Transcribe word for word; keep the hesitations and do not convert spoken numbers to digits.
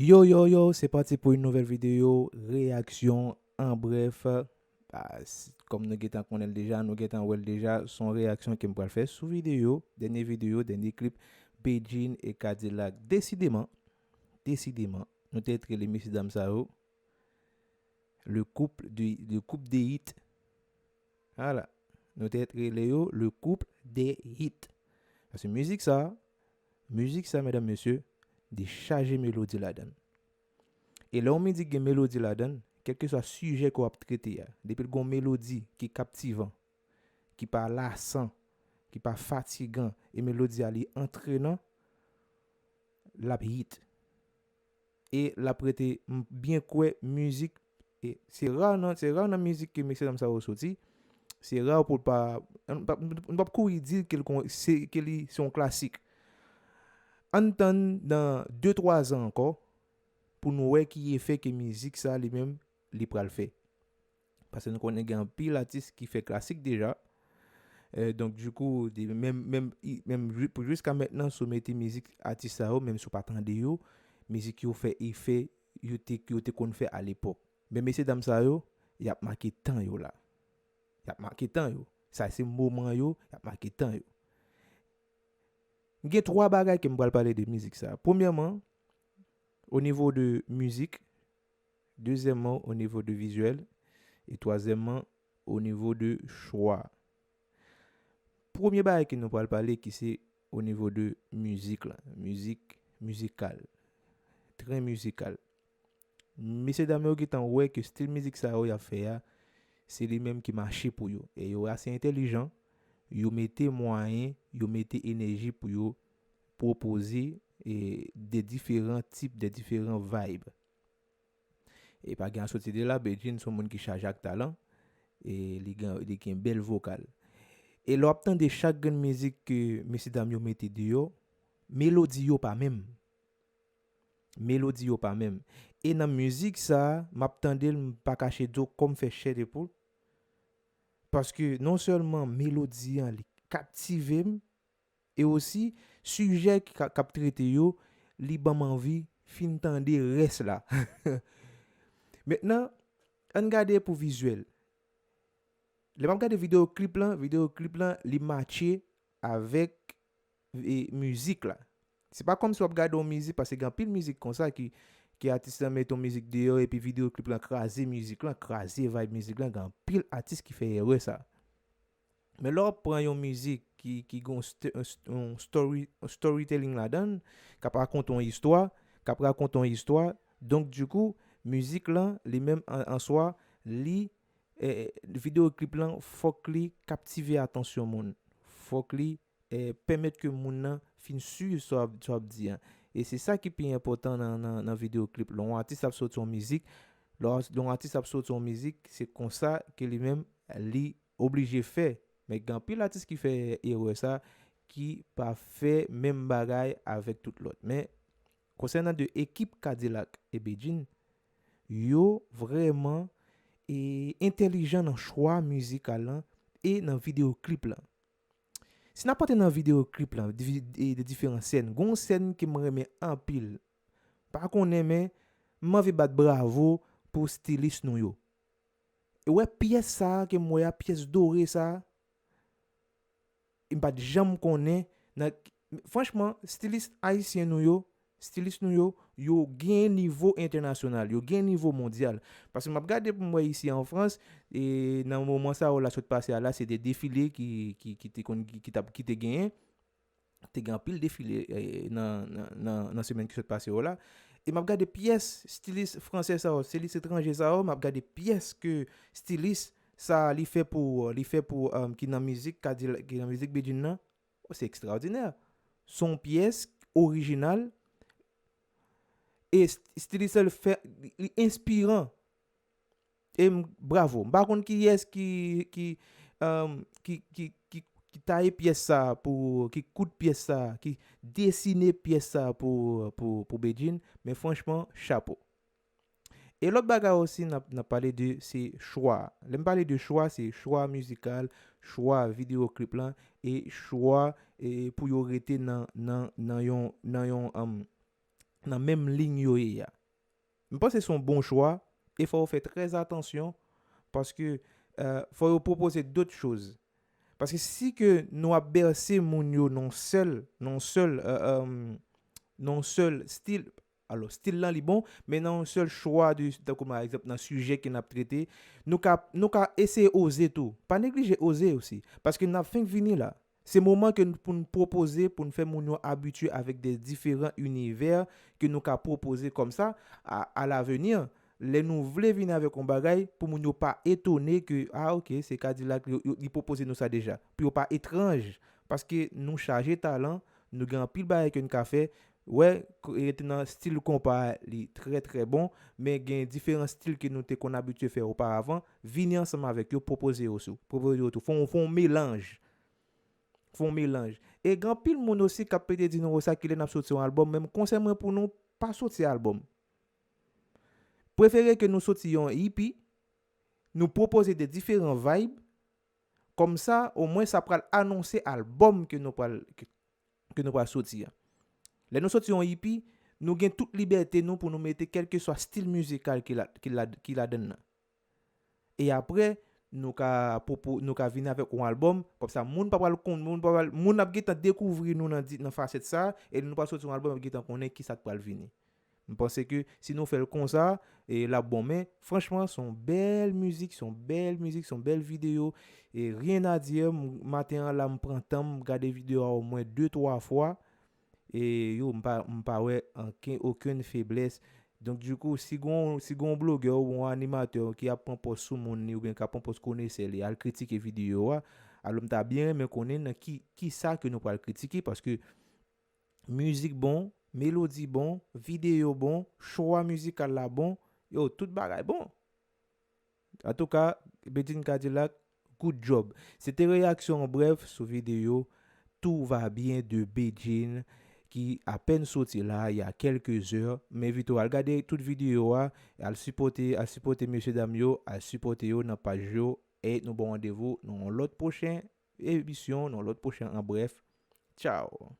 Yo, yo, yo, se pati pou yon nouvèl videyo, reyaksyon an brèf. Ah, s- kòm nou gentan konnen l deja, nou gentan wè l deja, se yon reyaksyon ke m pral fè sou videyo, dènye videyo, dènye klip, Bedjine e K-Dilak. Desideman, desideman, nou te trete mesye dam sa yo, le couple de, le couple de hit. Vwala. Nou te rele yo le couple de hit. Paske mizik sa, mizik sa, medam, mesye, li chaje melodi ladan l. E lè yon mizik gen melodi ladan l, kèlkeswa sijè ke w ap trete a, depi l gen yon melodi ki kaptivan, ki pa lasan, ki pa fatigan, e melodi a li antrenan, l ap hit. E l ap rete, m byen kwè, mizik, e se ra nan, se ra nan mizik ke mesye dam sa yo soti, se ra pou l pa, n p ap, n p ap kouri di l ke l kon- se, ke li se yon klasik. Ann tann nan de twa zan ankò pou nou wè ki efè ke mizik sa li menm li pral fè. Paske nou konnen gen anpil atis ki fè klasik deja. Euh, donk, dikou, de, menm, menm, i- menm ju- pou jiska mentnan, si w mete mizik atis sa yo, menm si w pa tande yo, mizik yo fè efè yo te, yo te konn fè alepòk. Men mesye dam sa yo, y ap make tan yo la. Y ap make tan yo. Sa se moman yo, y ap make tan yo. Gen twa bagay ke m pral pale de mizik sa. Premyèman, o nivo de mizik, dezyèmman, o nivo de vizyèl, e twazyèmman, o nivo de chwa. Premye bagay ke nou pral pale ki se o nivo de mizik la, mizik, mizikal, tren mizikal. Mesye dam yo gentan wè ke stil mizik sa yo y ap fè a, se li menm ki mache pou yo. E yo ase entèlijan, yo mete mwayen, yo mete enèji pou yo pwopoze e de diferan tip, de diferan vibe. E pa gen a soti de la, Bedjine se yon moun ki chaje ak talan, e li gen, li gen bèl vokal. E lè w ap tande chak grenn mizik ke mesye dam yo mete deyò, melodi yo pa menm. Melodi yo pa menm. E nan mizik sa, m ap tande l, m pa kache di w kò m fè chè de poul. Paske non sèlman melodi an, li kaptive m, e osi, sijè k ka- k ap trete yo, li ban m anvi fin tande rès la. Mentnan, ann gade pou vizyèl. Lè m ap gade videyo klip lan, videyo klip lan, li matche avèk e, mizik la. Se pa kòmsi w ap gade yon mizik, paske gen anpil mizik konsa ki, ki atis lan mete yon mizik deyò, epi videyo klip lan kraze mizik lan, kraze vibe mizik lan, gen anpil atis ki fè erè sa. Men lè w ap pran yon mizik ki, ki gen yon st- yon st- yon story, yon storytelling ladan l, k ap rakonte yon istwa, k ap rakonte yon istwa, donk dikou, mizik lan, li menm an, an swa, li, eh, videyo klip lan, fòk li kaptive atansyon moun. Fòk li eh, pèmèt ke moun nan fin swiv sa w ap, sa w ap di an. E se sa ki pi enpòtan nan, nan, nan videyo klip. Lè yon atis ap soti yon mizik, lè w- lè yon atis ap soti yon mizik, se konsa ke li menm li oblije fè. Men gen anpil atis ki fè erè sa, ki pa fè menm bagay avèk tout lòt. Men konsènan de ekip K-Dilak e Bedjine, yo vrèman e entèlijan nan chwa mizikal lan e nan videyo klip lan. Si n ap antre nan videyo klip lan, di- e de diferan sèn, gen yon sèn ke m renmen anpil. Pa konnen, men m anvi bat bravo pou stilis nou yo. E wè pyès sa a ke m wè a, pyès dore sa a, e m pa t janm konnen nan, franchman, stilis ayisyen nou yo, stilis nou yo, yo gen nivo entènasyonal, yo gen nivo mondyal. Paske m ap gade pou m wè isi an Frans, e nan moman sa yo la sot pase a la, se de defile ki, ki, ki te konn, ki, ki t ap, ki te genyen. Te gen anpil defile, eh, nan, nan, nan, nan semèn ki sot pase yo la. E m ap gade pyès stilis fransè sa yo, stilis etranje sa yo, m ap gade pyès ke stilis sa li fè pou, li fè pou, um, ki nan mizik, K-Dilak, ki nan mizik Bedjine nan. Se ekstraòdinè. Se yon pyès orijinal. E st- stilis la fè, li enspiran. E m, bravo. M pa konn kiyès ki, ki, um, ki, ki, ki, ki taye pyès sa pou, ki koud pyès sa, ki desine pyès sa pou, pou, pou Bedjine. Men franchman, chapo. E lòt bagay osi, n ap, n ap pale de se chwa. Lè m pale de chwa, se chwa mizikal, chwa videyo klip lan, e chwa, e pou yo rete nan, nan, nan yon, nan yon, um, nan menm liy yo ye a. M panse se yon bon chwa, e fò yo fè trè atansyon, paske euh, fò yo pwopoze dòt choz. Paske si ke nou ap bèse moun yo nan sèl, nan sèl, euh, euh, nan sèl stil, alò stil lan li bon, men nan yon sèl chwa de, tankou pa egzanp nan sijè ke n ap trete, nou ka, nou ka eseye oze tou. Pa neglije oze osi, paske n ap fenk vini la. Se moman ke n- pou n pwopoze, pou n fè moun yo abitye avèk de diferan inivè ke nou ka pwopoze kòmsa a, a laveni. Lè nou vle vini avèk yon bagay, pou moun yo pa etone ke, ah, ok, se Kadilak, yo- yo- li pwopoze nou sa deja. Pou yo pa etranj, paske nou chaje talan, nou gen anpil bagay ke n ka fè. Wè, k- rete nan stil konpa a, li trè, trè bon, men gen diferan stil ke nou te konn abitye fè oparavan. Vini ansanm avèk yo, pwopoze yo sou. Pwopoze yo tou. Fè yon, fè yon melanj. Fè yon melanj. E gen anpil moun osi k ap pede di nou, sa kilè n ap soti yon albòm, men konsèy mwen pou nou, pa soti albòm. Prefere ke nou soti yon E P, nou pwopoze de diferan vibe, kòmsa, omwen sa pral anonse albòm ke nou pral, ke, ke nou pral soti a. Lè nou soti yon E P, nou gen tout libète nou pou nou mete kèlkeswa stil mizikal ki la, ki la, ki ladann nan. E apre, nou ka pwopo, nou ka vini avèk yon albòm, kòmsa moun pa pral konn, moun pa pral, moun ap gentan dekouvri nou nan di, nan fasèt sa, e nou pral soti yon albòm, ap gentan konnen kisa k pral vini. M panse ke si nou fè l konsa, e l ap bon. Men, franchman, se yon bèl mizik, se yon bèl mizik, se yon bèl videyo. E rien à dire, m- maten an la, m pran tan m gade videyo a omwen de, twa fwa. E yo, m pa, m pa wè anken, okenn feblès. Donk, dikou, si gon, si gon blogè ou yon animatè ki ap pran pòz sou moun li oubyen k ap pran pòz konesè li, al kritike videyo a, alò m ta byen renmen konnen nan ki, ki sa ke nou pral kritike, paske mizik bon, melodi bon, videyo bon, chwa mizikal la bon, yo, tout bagay bon. Antouka, Bedjine Kadilak, good job. Se te reyaksyon an brèf sou videyo Tout va bien de Bedjine ki apèn soti la, il y a quelques heures. M envite w al gade tout videyo a, al sipòte, al sipòte mesye dam yo, al sipòte yo nan paj yo, e nou ba w randevou nan yon lòt pwochen emisyon, nan yon lòt pwochen an brèf. Tchao.